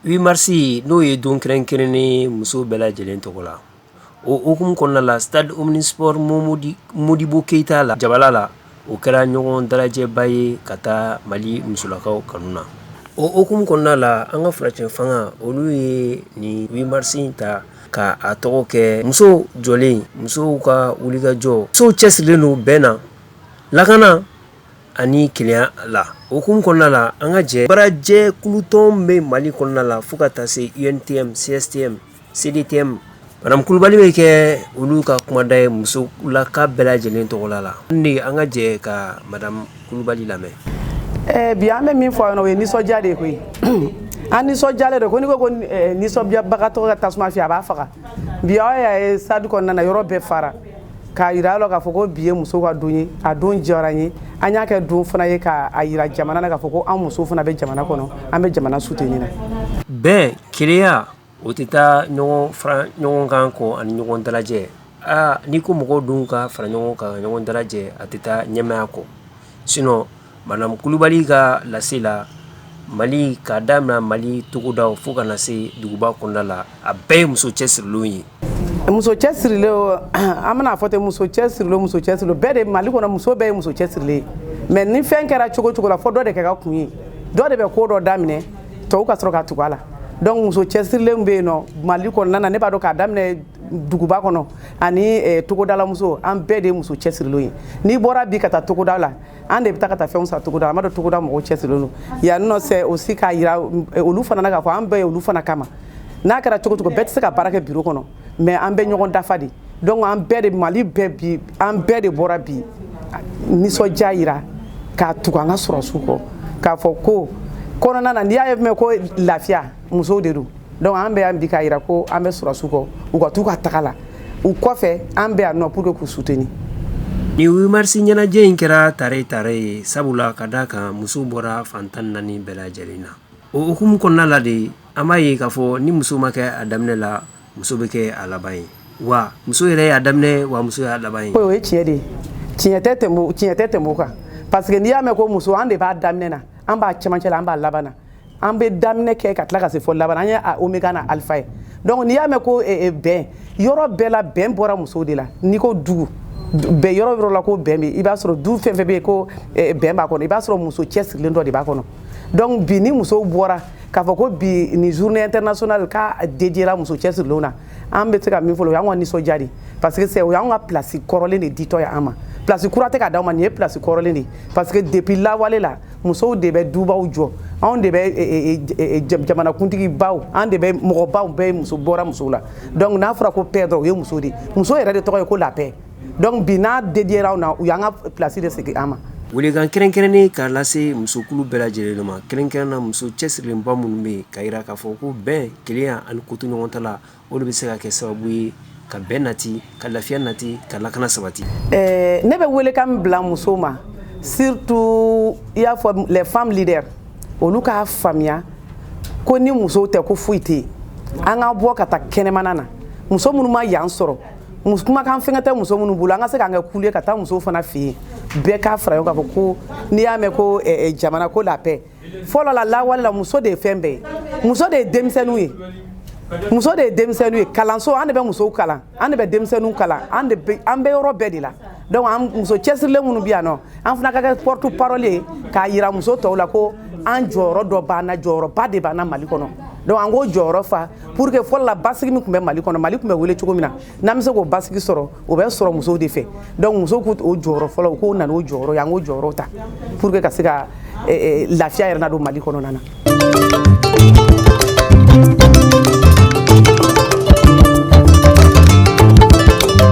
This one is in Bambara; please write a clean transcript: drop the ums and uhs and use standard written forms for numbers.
8 mars, n'o ye don kɛrɛnkɛrɛnnen musow bɛɛ lajɛlen tɔgɔ la, o hukumu kɔnɔna la, Stade Omnisport Modibo Keyita la, Jabala la, o kɛra ɲɔgɔn dalajɛba ye ka taa Mali musolakaw kanu na. O hukumu kɔnɔna la, an ka furancɛ fanga, olu ye nin 8 mars in ta ka a tɔgɔ kɛ musow jɔlen, musow ka wulikajɔ, musow cɛsirilen don bɛn na, lakana ani kelenya la. O hukumu kɔnɔna la, an ka jɛ baarajɛ kulutɔn bɛ Mali kɔnɔna la fo ka taa se UNTM, CSTM, CDTM. Madame Kulubali bɛ kɛ olu ka kumada ye musolaka bɛɛ lajɛlen tɔgɔla la. Ni an ka jɛ ka Madame Kulubali lamɛn. Bi, an bɛ min fɔ aw ɲɛna, o ye nisɔndiya de ye koyi. An nisɔndiyalen don ko n'i ko ko nisɔndiyabagatɔ ka tasuma fiyɛ, a b'a faga. Bi, aw y'a ye, stade kɔnɔna na, yɔrɔ bɛɛ fara k'a yira aw la k'a fɔ ko bi ye musow ka don ye. A don diyara n ye. An y'a kɛ don fana ye k'a yira jamana na k'a fɔ ko an musow fana bɛ jamana kɔnɔ, an bɛ jamana soutenir na. Bɛn, kelenya, o tɛ taa ɲɔgɔn fara ɲɔgɔn kan kɔ ani ɲɔgɔn dalajɛ. Aa, n'i ko mɔgɔw dun ka fara ɲɔgɔn kan ka ɲɔgɔn dalajɛ, a tɛ taa ɲɛmaya kɔ. Sinon, Madame Kulubali ka lase la, Mali, k'a daminɛ Mali togodaw fo ka na se duguba kɔnɔna la, a bɛɛ ye muso cɛsirilenw ye. Muso cɛsirilen, an bɛna fɔ ten, muso cɛsirilen, muso cɛsirilen bɛɛ de Mali kɔnɔ, muso bɛɛ ye muso cɛsirilen ye. Mais ni fɛn kɛra cogo cogo la, fo dɔ de kɛ ka kun ye, dɔ de bɛ ko dɔ daminɛ, tɔw ka sɔrɔ ka tugu a la. Donc muso cɛsirilen bɛ yen nɔ Mali kɔnɔna na. Ne b'a dɔn, k'a daminɛ duguba kɔnɔ ani togodala muso, an bɛɛ de ye muso cɛsirilenw ye. N'i bɔra bi ka taa togoda la, an de bɛ taa ka taa fɛnw san togoda la. An b'a dɔn togoda mɔgɔw cɛsirilen don yan nɔ. C'est aussi k'a yira olu fana na k'a fɔ an bɛɛ ye olu fana kama. N'a kɛra cogo cogo, bɛɛ tɛ se ka baara kɛ bureau kɔnɔ, mais an bɛ ɲɔgɔn dafa de. Donc an bɛɛ de, Mali bɛɛ bi, an bɛɛ de bɔra bi nisɔndiya yira k'a tugu an ka sɔrɔsiw kɔ, k'a fɔ ko kɔnɔna na, n'i y'a ye mɛn ko lafiya, musow de don. Donc an bɛ yan bi k'a yira ko an bɛ sɔrɔsiw kɔ, u ka t'u ka taga la, u kɔfɛ, an bɛ yan nɔ pour que k'u soutenir. Nin 8 mars ɲɛnajɛ in kɛra tare tare ye, sabula ka d'a kan musow bɔra fan 14 bɛɛ lajɛlen na. O hukumu kɔnɔna la de, an b'a ye k'a fɔ ni muso ma kɛ a daminɛ la, muso bɛ kɛ a laban ye. Wa muso yɛrɛ y'a daminɛ, wa muso y'a laban ye. O ye tiɲɛ de ye. Tiɲɛ tɛ tɛmɛ, tiɲɛ tɛ tɛmɛ o kan, parce que n'i y'a mɛn ko muso, an de b'a daminɛ na, an b'a cɛmancɛ la, an b'a laban na. An bɛ daminɛ kɛ ka tila ka se fɔ laban, an ye a oméga na alpha ye. Donc n'i y'a mɛn ko bɛn, yɔrɔ bɛɛ la, bɛn bɔra musow de la. N'i ko dugu bɛn, yɔrɔ yɔrɔ la ko bɛn bɛ, i b'a sɔrɔ du fɛn fɛn bɛ yen ko bɛn b'a kɔnɔ, i b'a sɔrɔ muso cɛsirilen dɔ de b'a kɔnɔ. Donc bi, ni musow bɔra k'a fɔ ko bi nin journée internationale k'a dédié muso cɛsirilenw na, an bɛ se ka min fɔ, o y'an ka nisɔndiya de, parce que c'est o y'an ka place kɔrɔlen de ditɔ ye an ma. Place kura tɛ ka d'aw ma, nin ye place kɔrɔlen de ye, parce que depuis lawale la, musow de bɛ dubaw jɔ, anw de bɛ jamanakuntigibaw, an de bɛ mɔgɔbaw bɛɛ ye muso, bɔra musow la. Donc n'a fɔra ko paix dɔrɔn, o ye muso de ye. Muso yɛrɛ de tɔgɔ ye ko la paix. Donc bi, n'a dédié anw na, u y'an ka place de segin an ma. Welekan kɛrɛnkɛrɛnnen k'a lase musokulu bɛɛ lajɛlen ma, kɛrɛnkɛrɛn na muso cɛsirilenba minnu bɛ yen, ka yira k'a fɔ ko bɛn, kelenya ani kotoɲɔgɔn la, o de bɛ se ka kɛ sababu ye ka bɛn nati, ka lafiya nati, ka lakana sabati. Ne bɛ welekan bila musow ma, surtout i y'a fɔ les femmes leaders, olu k'a faamuya ko ni musow tɛ, ko foyi tɛ yen. An ka bɔ ka taa kɛnɛmana na. Muso minnu ma yan sɔrɔ, kumakan fɛngɛ tɛ muso minnu bolo, an ka se k'an kɛ kulu ye ka taa musow fana fɛ yen. Bɛɛ k'a fara ɲɔgɔn kan fɔ ko n'i y'a mɛn ko jamana, ko la paix, fɔlɔ la, lawale la, muso de ye fɛn bɛɛ ye. Muso de ye denmisɛnninw ye, muso de ye denmisɛnninw ye. Kalanso, an de bɛ musow kalan, an de bɛ denmisɛnninw kalan, an de bɛ, an bɛ yɔrɔ bɛɛ de la. Donc an muso cɛsirilen minnu bɛ yan nɔ, an fana ka kɛ porte parole ye k'a yira muso tɔw la ko an jɔyɔrɔ dɔ b'an na, jɔyɔrɔba de b'an na Mali kɔnɔ. Donc an k'o jɔyɔrɔ fa pour que fɔlɔ la, basigi min tun bɛ Mali kɔnɔ, Mali tun bɛ wele cogo min na, n'an bɛ se k'o basigi sɔrɔ, o bɛ sɔrɔ musow de fɛ. Donc musow k'o jɔyɔrɔ fɔlɔ, u k'o na n'o jɔyɔrɔ ye, an k'o jɔyɔrɔ ta pour que ka se ka lafiya yɛrɛ na don Mali kɔnɔna na.